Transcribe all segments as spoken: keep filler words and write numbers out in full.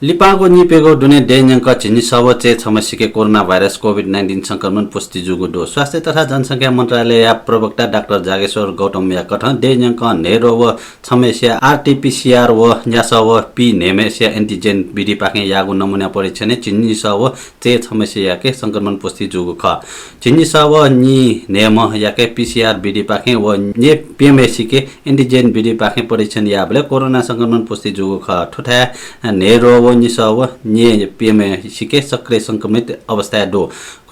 लिपांगु नीप्यघौ दुने देय्‌न्यंक झिंनिसः व चय् छम्हसिके कोरोना भाइरस कोभिड नाइन्टिन संक्रमण पुष्टि जूगु दु। स्वास्थ्य तथा जनसंख्या मन्त्रालयया प्रवक्ता डाक्टर जागेश्वर गौतमया कथं देय्‌न्यंक न्हय्‌द्वः व छम्हसिया आरटीपीसीआर व न्यासः व पीन्हय्‌म्हसिया एन्टिजेन विधिपाखें याःगु नमुना परीक्षणय् झिंनिसः व चय् छम्हसियाके संक्रमण पुष्टि जूगु खः। झिंनिसः व नीन्हय्‌म्हयाके पीसीआर विधिपाखें व न्यय्‌प्यम्हसिके एन्टिजेन विधिपाखें परीक्षण याःबलय् कोरोना संक्रमण पुष्टि जूगु खः। थुथाय् न्हय्‌द्वः व निसः व न्यय्‌प्यम्हसिके सक्रिय संक्रमित अवस्थाय् दु।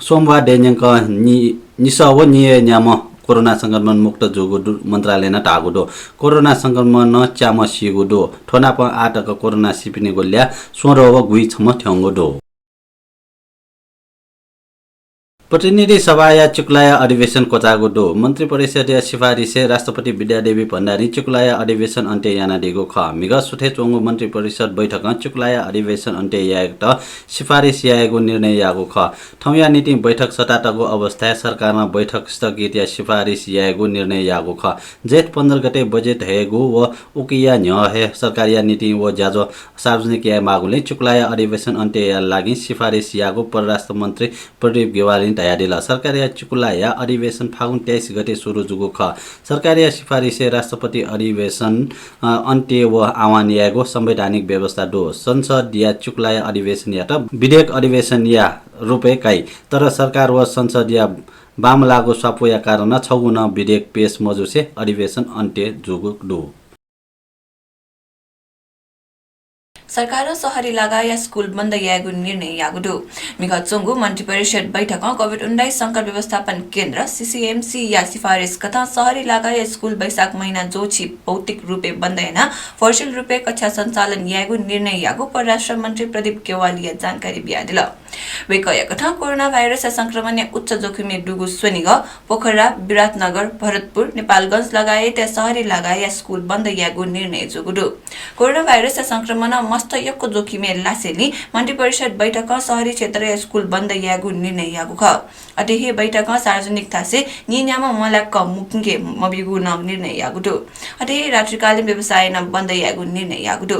सोमबार देय्‌न्यंक नि-, निसः व नीन्हय्‌म्ह कोरोना संक्रमण मुक्त जूगु दु, मन्त्रालयनं धाःगु दु। कोरोना संक्रमणं च्याम्ह सीगु दु। थ्व नापं आः तक कोरोना सीपिनिगु ल्याः स्वद्वः व गुइछम्ह थ्यंगु दु। प्रतिनिधि सभाया चिकुलाया अधिवेशन क्वचाःगु दु। मन्त्रिपरिषदया सिफारिसय् राष्ट्रपति विद्यादेवी भण्डारीं चिकुलाया अधिवेशन अन्त्य यानादीगु खः। म्हिगः सुथय् च्वंगु मन्त्रिपरिषद बैठकं चिकुलाया अधिवेशन अन्त्य यायेत सिफारिस यायेगु निर्णय याःगु खः। थौंया निंतिं बैठक सतातःगु अवस्थाय् सरकारं बैठक स्थगितया सिफारिस यायेगु निर्णय याःगु खः। जेठ पन्ध्र गते बजेट हयेगु व उकिया न्ह्यः हे सरकारया नीति व ज्याझ्वः सार्वजनिक यायेमाःगुलिं चिकुलाया अधिवेशन अन्त्यया लागि सिफारिस याःगु परराष्ट्र मन्त्री प्रदीप ग्यवालीं धयादिल। सरकारया चिकुलाया अधिवेशन फागुन तेइस गते सुरु जूगु खः। सरकारया सिफारिसय् राष्ट्रपति अधिवेशन, अ, अन्त्य व आह्वान यायेगु संवैधानिक व्यवस्था दु। संसदया चिकुलाया अधिवेशनयात विधेयक अधिवेशनया रूपय् काइ, तर सरकार व संसदया बांमलाःगु स्वापूया कारणं छगू नं विधेयक पेश मजुसे अधिवेशन अन्त्य जूगु दु। सरकारं शहरी लागाःया स्कूल बन्द यायेगु निर्णय याःगु दु। म्हिगः च्वंगु मन्त्रिपरिषद बैठकं कोभिड उन्नाइस संकट व्यवस्थापन केन्द्र, सीसीएमसी, या सिफारिस कथं शहरी लागाःया स्कूल वैशाख महिना ज्वःछि भौतिक रूपय् बन्द यानाः भर्चुअल रूपय् कक्षा सञ्चालन यायेगु निर्णय याःगु परराष्ट्र मन्त्री प्रदीप ग्यवालीया जानकारी बियादिल। वय्‌कःया कथं कोरोना भाइरसया संक्रमणया उच्च जोखिमय् दुगु स्वनिगः, पोखरा, विराटनगर, भरतपुर, नेपालगञ्ज लगायतया शहरी लागाःया स्कूल बन्द यायेगु निर्णय जूगु दु। कोरोना भाइरसया संक्रमणं मस्त यक्व जोखिमय् लासेंलि मन्त्रिपरिषद बैठकं शहरी क्षेत्रया स्कूल बन्द यायेगु निर्णय याःगु खः। अथे हे बैठकं सार्वजनिक थासय् नीन्याम्ह मलाक्क मुंके मब्यूगु नं निर्णय याःगु दु। अथे हे रात्रिकालीन व्यवसाय नं बन्द यायेगु निर्णय याःगु दु।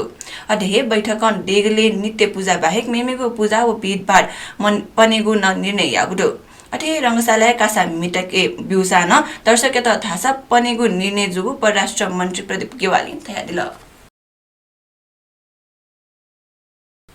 अथे हे बैठकं देगलय् नित्य पूजा बाहेक मेमेगु पूजा व भिडभाड मन-, पनेगु नं निर्णय याःगु दु। अथे हे रंगशालाय् कासा म्हितके ब्यूसां नं दर्शकयात धाःसा पनेगु निर्णय जूगु परराष्ट्र मन्त्री प्रदीप ग्यवालीं धयादिल।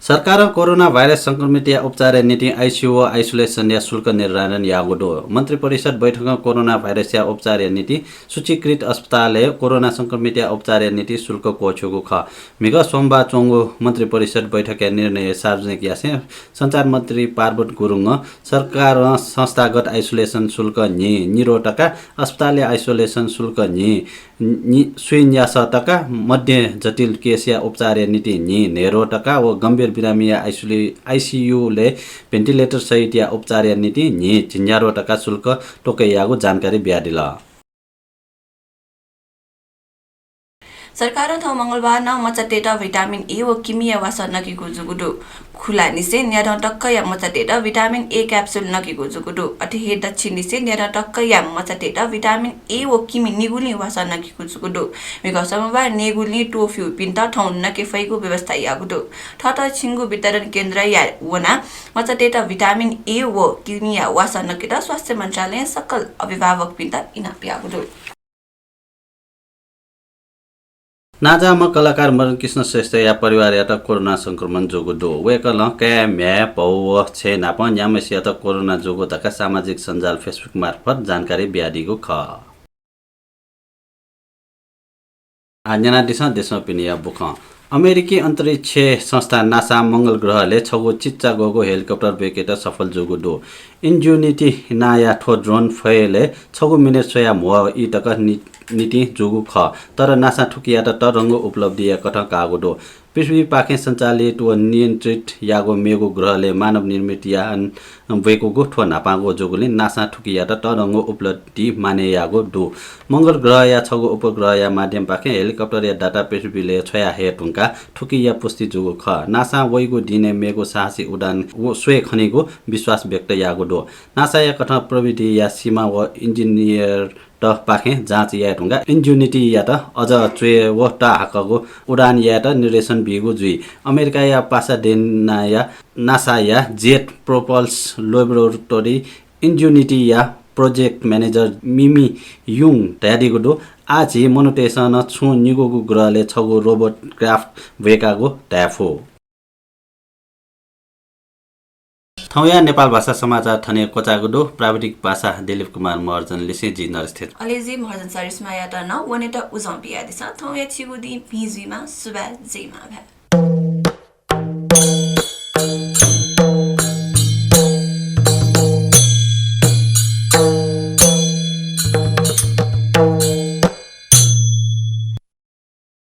सरकारं कोरोना भाइरस संक्रमितया उपचारया निंतिं आइसीयू व आइसोलेसनया शुल्क निर्धारण याःगु दु। मन्त्रिपरिषद बैठकं कोरोना भाइरसया उपचारया निंतिं सूचीकृत अस्पतालय् कोरोना संक्रमितया उपचारया निंतिं शुल्क क्वछ्यूगु खः। म्हिगः सोमबार च्वंगु मन्त्रिपरिषद बैठकया निर्णय सार्वजनिक यासें सञ्चार मन्त्री पार्वत गुरुङं सरकारं संस्थागत आइसोलेसन शुल्क न्हि निद्वः तका, अस्पतालया आइसोलेसन शुल्क न्हि नि-, स्वीन्यासः तका, मध्य जटिल केसया उपचारया निंतिं न्हि न्हय्‌द्वः तका व गम्भीर बिरामीया आइसोले-, आइसीयूलय् भेन्टिलेटर सहितया उपचारया निंतिं न्हि झिंन्याद्वः तका शुल्क त्वकय् याःगु जानकारी बियादिल। सरकारं थौं मंगलबारनं मचातय्‌त भिटामिन ए व किमिया वासः नकेगु जूगु दु। खुलानिसें न्यादँ तकया मचातय्‌त भिटामिन ए क्याप्सुल नकेगु जूगु दु। अथे हे दच्छिननिसें न्यादँ तकया मचातय्‌त भिटामिन ए व किमि निगुलिं वासः नकेगु जूगु दु। म्हिगः सोमबार नेगुलिं त्वःफ्यूपिन्त थौं नके फइगु व्यवस्था याःगु दु। थःत छिंगु वितरण केन्द्रया वनाः मचातय्‌त भिटामिन ए व किमिया वासः नकेत स्वास्थ्य मन्त्रालयं सकल अभिभावकपिन्त इनाप याःगु दु। नांजाःम्ह कलाकार मदन कृष्ण श्रेष्ठया परिवारयात कोरोना संक्रमण जूगु दु। वय्‌कलं काय्, म्ह्याय्, भौ व छय् नाप न्याम्हसियात कोरोना जूगु धकाः सामाजिक सञ्जाल Facebook मार्फत जानकारी बियादीगु खः। आः न्यनादिसँ देशं पिनेया बुखँ। अमेरिकी अन्तरिक्ष संस्था नासां मंगल ग्रहलय् छगू चिच्चाग्वःगु हेलिकप्टर ब्वय्‌केत सफल जूगु दु। इन्ज्युनिटी नांया थ्व ड्रोन फयलय् छगू मिनेट स्वयाः म्हो ई तक नि-, निंतिं जूगु खः, तर नासां थुकियात तःधंगु उपलब्धिया कथं काःगु दु। पृथ्वीपाखें सञ्चालित व नियन्त्रित याःगु मेगु ग्रहलय् मानव निर्मित यान ब्वय्‌कूगु थ्व न्हापांगु जूगुलिं नासां थुकियात तःधंगु उपलब्धि माने याःगु दु। मंगल ग्रहया छगू उपग्रहया माध्यमपाखें हेलिकप्टरया डाटा पृथ्वीलय् छ्वया हये धुंकाः थुकिया पुष्टि जूगु खः। नासां वइगु दिनय् मेगु साहसी उडान व स्वये खनीगु विश्वास व्यक्त याःगु दु। नासाया कथं प्रविधिया सीमा व इन्जिनियरतपाखें जाँच याये धुंकाः इन्ज्युनिटीयात अझ च्वय् व ताःहाकःगु उडान यायेत निर्देशन बीगु जुइ। अमेरिकाया पासाडेनाया नासाया जेट प्रोपल्स ल्याबोरेटरी इन्जिनियरिङया प्रोजेक्ट म्यानेजर मिमी युङ धयादीगु दु, आः झी मनूतय्‌सं नं छुं निगूगु ग्रहलय् छगू रोबोट क्राफ्ट ब्वय्‌कागु धाये फु। थौंया नेपाल भाषा समाचार थन हे क्वचाःगु दु। प्राविधिक भाषा दिलीप कुमार महर्जन लिसें जि नरेश थेचा। अले जि महर्जन सरिस्मायात नं वनेत उजं बियादिसँ। थौंया छिगु दिं भिं जुइमा, सुभाय्, जय मांभाय्।